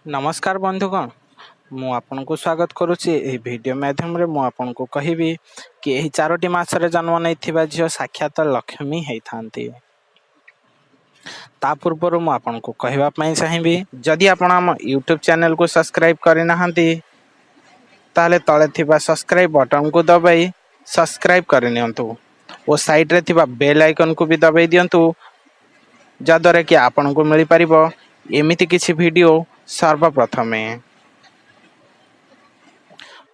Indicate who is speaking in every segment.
Speaker 1: ନମସ୍କାର ବନ୍ଧୁଗଣ, ମୁଁ ଆପଣଙ୍କୁ ସ୍ୱାଗତ କରୁଛି। ଏହି ଭିଡ଼ିଓ ମାଧ୍ୟମରେ ମୁଁ ଆପଣଙ୍କୁ କହିବି କି ଏହି ଚାରୋଟି ମାସରେ ଜନ୍ମ ନେଇଥିବା ଝିଅ ସାକ୍ଷାତ ଲକ୍ଷ୍ମୀ ହେଇଥାନ୍ତି। ତା ପୂର୍ବରୁ ମୁଁ ଆପଣଙ୍କୁ କହିବା ପାଇଁ ଚାହିଁବି, ଯଦି ଆପଣ ଆମ ୟୁଟ୍ୟୁବ୍ ଚ୍ୟାନେଲକୁ ସବସ୍କ୍ରାଇବ୍ କରିନାହାନ୍ତି, ତାହେଲେ ତଳେ ଥିବା ସବସ୍କ୍ରାଇବ୍ ବଟନକୁ ଦବାଇ ସବସ୍କ୍ରାଇବ୍ କରିନିଅନ୍ତୁ ଓ ସାଇଡ଼୍ରେ ଥିବା ବେଲ୍ ଆଇକନ୍କୁ ବି ଦବାଇ ଦିଅନ୍ତୁ, ଯାହାଦ୍ୱାରା କି ଆପଣଙ୍କୁ ମିଳିପାରିବ ଏମିତି କିଛି ଭିଡ଼ିଓ ସର୍ବପ୍ରଥମେ।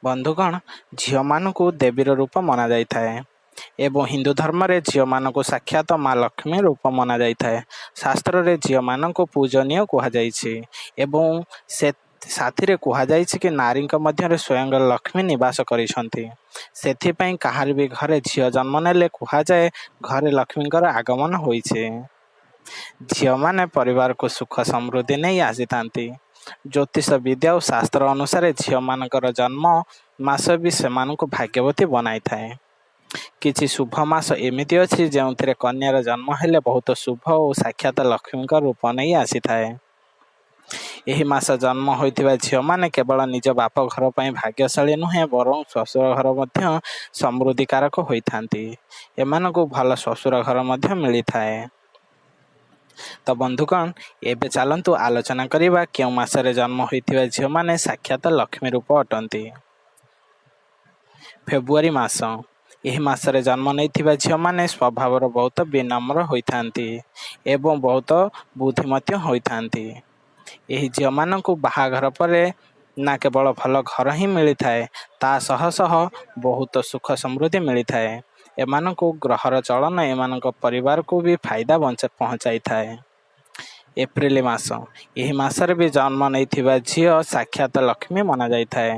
Speaker 1: ବନ୍ଧୁଗଣ, ଝିଅମାନଙ୍କୁ ଦେବୀର ରୂପ ମନାଯାଇଥାଏ ଏବଂ ହିନ୍ଦୁ ଧର୍ମରେ ଝିଅମାନଙ୍କୁ ସାକ୍ଷାତ ମା ଲକ୍ଷ୍ମୀ ରୂପ ମନାଯାଇଥାଏ। ଶାସ୍ତ୍ରରେ ଝିଅମାନଙ୍କୁ ପୂଜନୀୟ କୁହାଯାଇଛି ଏବଂ ସେ ସାଥିରେ କୁହାଯାଇଛି କି ନାରୀଙ୍କ ମଧ୍ୟରେ ସ୍ୱୟଂ ଲକ୍ଷ୍ମୀ ନିବାସ କରିଛନ୍ତି। ସେଥିପାଇଁ କାହାର ବି ଘରେ ଝିଅ ଜନ୍ମ ନେଲେ କୁହାଯାଏ ଘରେ ଲକ୍ଷ୍ମୀଙ୍କର ଆଗମନ ହୋଇଛି। ଝିଅମାନେ ପରିବାରକୁ ସୁଖ ସମୃଦ୍ଧି ନେଇ ଆସିଥାନ୍ତି। ଜ୍ୟୋତିଷ ବିଦ୍ୟା ଓ ଶାସ୍ତ୍ର ଅନୁସାରେ ଝିଅମାନଙ୍କର ଜନ୍ମ ମାସ ବି ସେମାନଙ୍କୁ ଭାଗ୍ୟବତୀ ବନାଇଥାଏ। କିଛି ଶୁଭ ମାସ ଏମିତି ଅଛି, ଯେଉଁଥିରେ କନ୍ୟାର ଜନ୍ମ ହେଲେ ବହୁତ ଶୁଭ ଓ ସାକ୍ଷାତ ଲକ୍ଷ୍ମୀଙ୍କ ରୂପ ନେଇ ଆସିଥାଏ। ଏହି ମାସ ଜନ୍ମ ହୋଇଥିବା ଝିଅମାନେ କେବଳ ନିଜ ବାପ ଘର ପାଇଁ ଭାଗ୍ୟଶାଳୀ ନୁହେଁ, ବରଂ ଶ୍ୱଶୁର ଘର ମଧ୍ୟ ସମୃଦ୍ଧିକାରକ ହୋଇଥାନ୍ତି। ଏମାନଙ୍କୁ ଭଲ ଶ୍ୱଶୁର ଘର ମଧ୍ୟ ମିଳିଥାଏ। ତ ବନ୍ଧୁଗଣ, ଏବେ ଚାଲନ୍ତୁ ଆଲୋଚନା କରିବା କେଉଁ ମାସରେ ଜନ୍ମ ହୋଇଥିବା ଝିଅମାନେ ସାକ୍ଷାତ ଲକ୍ଷ୍ମୀ ରୂପ ଅଟନ୍ତି। ଫେବୃଆରୀ ମାସ। ଏହି ମାସରେ ଜନ୍ମ ନେଇଥିବା ଝିଅମାନେ ସ୍ୱଭାବର ବହୁତ ବିନମ୍ର ହୋଇଥାନ୍ତି ଏବଂ ବହୁତ ବୁଦ୍ଧିମତୀ ହୋଇଥାନ୍ତି। ଏହି ଝିଅମାନଙ୍କୁ ବାହାଘର ପରେ ନା କେବଳ ଭଲ ଘର ହିଁ ମିଳିଥାଏ, ତା ସହ ସହ ବହୁତ ସୁଖ ସମୃଦ୍ଧି ମିଳିଥାଏ। ଏମାନଙ୍କୁ ଗ୍ରହର ଚଳନ ଏମାନଙ୍କ ପରିବାରକୁ ବି ଫାଇଦା ପହଞ୍ଚାଇଥାଏ। ଏପ୍ରିଲ ମାସ। ଏହି ମାସରେ ବି ଜନ୍ମ ନେଇଥିବା ଝିଅ ସାକ୍ଷାତ ଲକ୍ଷ୍ମୀ ମନାଯାଇଥାଏ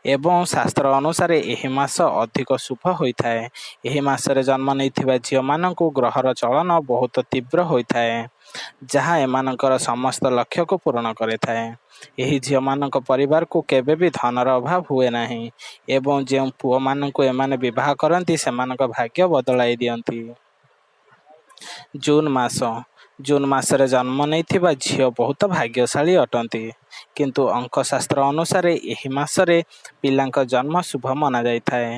Speaker 1: ଏବଂ ଶାସ୍ତ୍ର ଅନୁସାରେ ଏହି ମାସ ଅଧିକ ଶୁଭ ହୋଇଥାଏ। ଏହି ମାସରେ ଜନ୍ମ ନେଇଥିବା ଝିଅମାନଙ୍କୁ ଗ୍ରହର ଚଳନ ବହୁତ ତୀବ୍ର ହୋଇଥାଏ, ଯାହା ଏମାନଙ୍କର ସମସ୍ତ ଲକ୍ଷ୍ୟକୁ ପୂରଣ କରିଥାଏ। ଏହି ଝିଅମାନଙ୍କ ପରିବାରକୁ କେବେ ବି ଧନର ଅଭାବ ହୁଏ ନାହିଁ ଏବଂ ଯେଉଁ ପୁଅମାନଙ୍କୁ ଏମାନେ ବିବାହ କରନ୍ତି, ସେମାନଙ୍କ ଭାଗ୍ୟ ବଦଳାଇ ଦିଅନ୍ତି। ଜୁନ୍ ମାସ। ଜୁନ୍ ମାସରେ ଜନ୍ମ ନେଇଥିବା ଝିଅ ବହୁତ ଭାଗ୍ୟଶାଳୀ ଅଟନ୍ତି। କିନ୍ତୁ ଅଙ୍କଶାସ୍ତ୍ର ଅନୁସାରେ ଏହି ମାସରେ ପିଲାଙ୍କ ଜନ୍ମ ଶୁଭ ମନାଯାଇଥାଏ।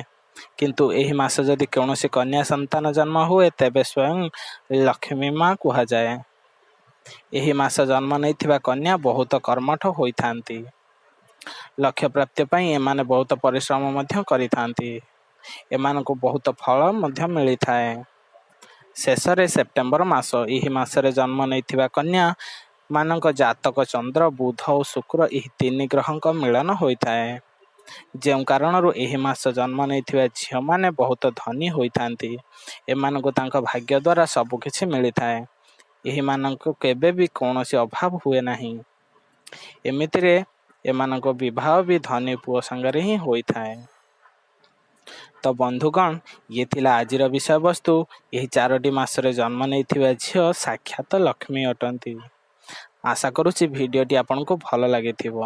Speaker 1: କିନ୍ତୁ ଏହି ମାସ ଯଦି କୌଣସି କନ୍ୟା ସନ୍ତାନ ଜନ୍ମ ହୁଏ, ତେବେ ସ୍ୱୟଂ ଲକ୍ଷ୍ମୀ ମା କୁହାଯାଏ। ଏହି ମାସ ଜନ୍ମ ନେଇଥିବା କନ୍ୟା ବହୁତ କର୍ମଠ ହୋଇଥାନ୍ତି। ଲକ୍ଷ୍ୟ ପ୍ରାପ୍ତି ପାଇଁ ଏମାନେ ବହୁତ ପରିଶ୍ରମ ମଧ୍ୟ କରିଥାନ୍ତି। ଏମାନଙ୍କୁ ବହୁତ ଫଳ ମଧ୍ୟ ମିଳିଥାଏ। ଶେଷରେ ସେପ୍ଟେମ୍ବର ମାସ। ଏହି ମାସରେ ଜନ୍ମ ନେଇଥିବା କନ୍ୟା ମାନଙ୍କ ଜାତକ ଚନ୍ଦ୍ର, ବୁଧ ଓ ଶୁକ୍ର ଏହି ତିନି ଗ୍ରହଙ୍କ ମିଳନ ହୋଇଥାଏ, ଯେଉଁ କାରଣରୁ ଏହି ମାସ ଜନ୍ମ ନେଇଥିବା ଝିଅମାନେ ବହୁତ ଧନୀ ହୋଇଥାନ୍ତି। ଏମାନଙ୍କୁ ତାଙ୍କ ଭାଗ୍ୟ ଦ୍ୱାରା ସବୁକିଛି ମିଳିଥାଏ। ଏହିମାନଙ୍କୁ କେବେ ବି କୌଣସି ଅଭାବ ହୁଏ ନାହିଁ। ଏମିତିରେ ଏମାନଙ୍କ ବିବାହ ବି ଧନୀ ପୁଅ ସାଙ୍ଗରେ ହିଁ ହୋଇଥାଏ। ତ ବନ୍ଧୁଗଣ, ଇଏ ଥିଲା ଆଜିର ବିଷୟବସ୍ତୁ, ଏହି ଚାରୋଟି ମାସରେ ଜନ୍ମ ନେଇଥିବା ଝିଅ ସାକ୍ଷାତ ଲକ୍ଷ୍ମୀ ଅଟନ୍ତି। ଆଶା କରୁଛି ଭିଡ଼ିଓଟି ଆପଣଙ୍କୁ ଭଲ ଲାଗିଥିବ।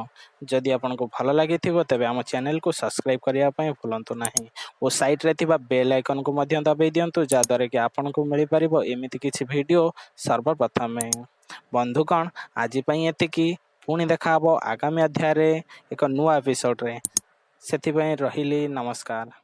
Speaker 1: ଯଦି ଆପଣଙ୍କୁ ଭଲ ଲାଗିଥିବ, ତେବେ ଆମ ଚ୍ୟାନେଲକୁ ସବସ୍କ୍ରାଇବ୍ କରିବା ପାଇଁ ଭୁଲନ୍ତୁ ନାହିଁ ଓ ସାଇଡ଼୍ରେ ଥିବା ବେଲ୍ ଆଇକନ୍କୁ ମଧ୍ୟ ଦବାଇ ଦିଅନ୍ତୁ, ଯାହାଦ୍ୱାରା କି ଆପଣଙ୍କୁ ମିଳିପାରିବ ଏମିତି କିଛି ଭିଡ଼ିଓ ସର୍ବପ୍ରଥମେ। ବନ୍ଧୁଗଣ, ଆଜି ପାଇଁ ଏତିକି। ପୁଣି ଦେଖାହେବ ଆଗାମୀ ଅଧ୍ୟାୟରେ ଏକ ନୂଆ ଏପିସୋଡ଼ରେ। ସେଥିପାଇଁ ରହିଲି, ନମସ୍କାର।